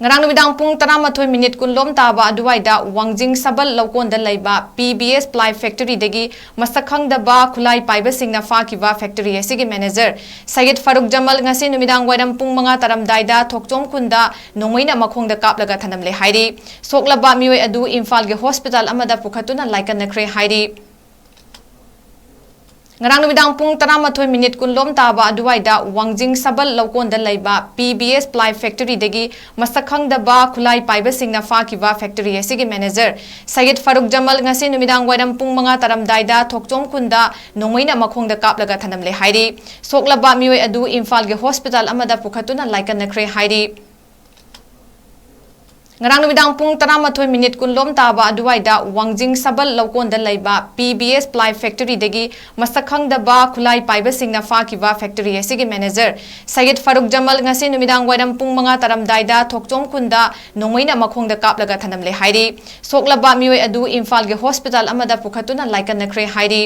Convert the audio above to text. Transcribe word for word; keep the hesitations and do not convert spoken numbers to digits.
ꯉꯔꯥꯡ ꯅꯨꯃꯤꯗꯥꯡ ꯄꯨꯡ ꯇꯔꯥꯃꯥꯊꯣꯏ ꯃꯤꯅꯤꯠ ꯀꯨꯟꯂꯣꯝ ꯇꯥꯕ ꯑꯗꯨꯋꯥꯏꯗ ꯋꯥꯡꯖꯤꯡ ꯁꯕꯜ ꯂꯧꯀꯣꯟꯗ ꯂꯩꯕ ꯄꯤ ꯕꯤ ꯑꯦꯁ ꯄ꯭ꯂꯥꯏ ꯐꯦꯛꯇꯔꯤꯗꯒꯤ ꯃꯁꯛ ꯈꯪꯗꯕ ꯈꯨꯠꯂꯥꯏ ꯄꯥꯏꯕꯁꯤꯡꯅ ꯐꯥꯈꯤꯕ ꯐꯦꯛꯇꯔꯤ ꯑꯁꯤꯒꯤ ꯃꯦꯅꯦꯖꯔ ꯁꯌꯤꯗ ꯐꯥꯔꯨꯛ ꯖꯃꯜ ꯉꯁꯤ ꯅꯨꯃꯤꯗꯥꯡ ꯋꯥꯏꯔꯝ ꯄꯨꯡ ꯃꯉꯥ ꯇꯥꯔꯝꯗꯥꯏꯗ ꯊꯣꯛꯆꯣꯝ ꯈꯨꯟꯗ ꯅꯣꯡꯃꯩꯅ ꯃꯈꯣꯡꯗ ꯀꯥꯞꯂꯒ ꯊꯅꯝꯂꯦ ꯍꯥꯏꯔꯤ꯫ ꯁꯣꯛꯂꯕ ꯃꯤꯑꯣꯏ ꯑꯗꯨ ꯏꯝꯐꯥꯜꯒꯤ ꯍꯣꯁꯄꯤꯇꯥꯜ ꯑꯃꯗ ꯄꯨꯈꯠꯇꯨꯅ ꯂꯥꯏꯀꯠꯅꯈ꯭ꯔꯦ ꯍꯥꯏꯔꯤ꯫ ꯉꯔꯥꯡ ꯅꯨꯃꯤꯗꯥꯡ ꯄꯨꯡ ꯇꯔꯥꯃꯥꯊꯣꯏ ꯃꯤꯅꯤꯠ ꯀꯨꯟꯂꯣꯝ ꯇꯥꯕ ꯑꯗꯨꯋꯥꯏꯗ ꯋꯥꯡꯖꯤꯡ ꯁꯕꯜ ꯂꯧꯀꯣꯟꯗ ꯂꯩꯕ ꯄꯤ ꯕꯤ ꯑꯦꯁ ꯄ꯭ꯂꯥꯏ ꯐꯦꯛꯇꯔꯤꯗꯒꯤ ꯃꯁꯛ ꯈꯪꯗꯕ ꯈꯨꯠꯂꯥꯏ ꯄꯥꯏꯕꯁꯤꯡꯅ ꯐꯥꯈꯤꯕ ꯐꯦꯛꯇꯔꯤ ꯑꯁꯤꯒꯤ ꯃꯦꯅꯦꯖꯔ ꯁꯌꯤꯗ ꯐꯥꯔꯨꯛ ꯖꯃꯜ ꯉꯁꯤ ꯅꯨꯃꯤꯗꯥꯡ ꯋꯥꯏꯔꯝ ꯄꯨꯡ ꯃꯉꯥ ꯇꯥꯔꯝꯗꯥꯏꯗ ꯊꯣꯛꯆꯣꯝ ꯈꯨꯟꯗ ꯅꯣꯡꯃꯩꯅ ꯃꯈꯣꯡꯗ ꯀꯥꯞꯂꯒ ꯊꯅꯝꯂꯦ ꯍꯥꯏꯔꯤ꯫ ꯁꯣꯛꯂꯕ ꯃꯤꯑꯣꯏ ꯑꯗꯨ ꯏꯝꯐꯥꯜꯒꯤ ꯍꯣꯁꯄꯤꯇꯥꯜ ꯑꯃꯗ ꯄꯨꯈꯠꯇꯨꯅ ꯂꯥꯏꯀꯠꯅꯈ꯭ꯔꯦ ꯍꯥꯏꯔꯤ꯫ ꯉꯔꯥꯡ ꯅꯨꯃꯤꯗꯥꯡ ꯄꯨꯡ ꯇꯔꯥꯃꯥꯊꯣꯏ ꯃꯤꯅꯤꯠ ꯀꯨꯟꯂꯣꯝ ꯇꯥꯕ ꯑꯗꯨꯋꯥꯏꯗ ꯋꯥꯡꯖꯤꯡ ꯁꯕꯜ ꯂꯧꯀꯣꯟꯗ ꯂꯩꯕ ꯄꯤ ꯕꯤ ꯑꯦꯁ ꯄ꯭ꯂꯥꯏ ꯐꯦꯛꯇꯔꯤꯗꯒꯤ ꯃꯁꯛ ꯈꯪꯗꯕ ꯈꯨꯠꯂꯥꯏ ꯄꯥꯏꯕꯁꯤꯡꯅ ꯐꯥꯈꯤꯕ ꯐꯦꯛꯇꯔꯤ ꯑꯁꯤꯒꯤ ꯃꯦꯅꯦꯖꯔ ꯁꯌꯤꯗ ꯐꯥꯔꯨꯛ ꯖꯃꯜ ꯉꯁꯤ ꯅꯨꯃꯤꯗꯥꯡ ꯋꯥꯏꯔꯝ ꯄꯨꯡ ꯃꯉꯥ ꯇꯥꯔꯝꯗꯥꯏꯗ ꯊꯣꯛꯆꯣꯝ ꯈꯨꯟꯗ ꯅꯣꯡꯃꯩꯅ ꯃꯈꯣꯡꯗ ꯀꯥꯞꯂꯒ ꯊꯅꯝꯂꯦ ꯍꯥꯏꯔꯤ꯫ ꯁꯣꯛꯂꯕ ꯃꯤꯑꯣꯏ ꯑꯗꯨ ꯏꯝꯐꯥꯜꯒꯤ ꯍꯣꯁꯄꯤꯇꯥꯜ ꯑꯃꯗ ꯄꯨꯈꯠꯇꯨꯅ ꯂꯥꯏꯀꯠꯅꯈ꯭ꯔꯦ ꯍꯥꯏꯔꯤ꯫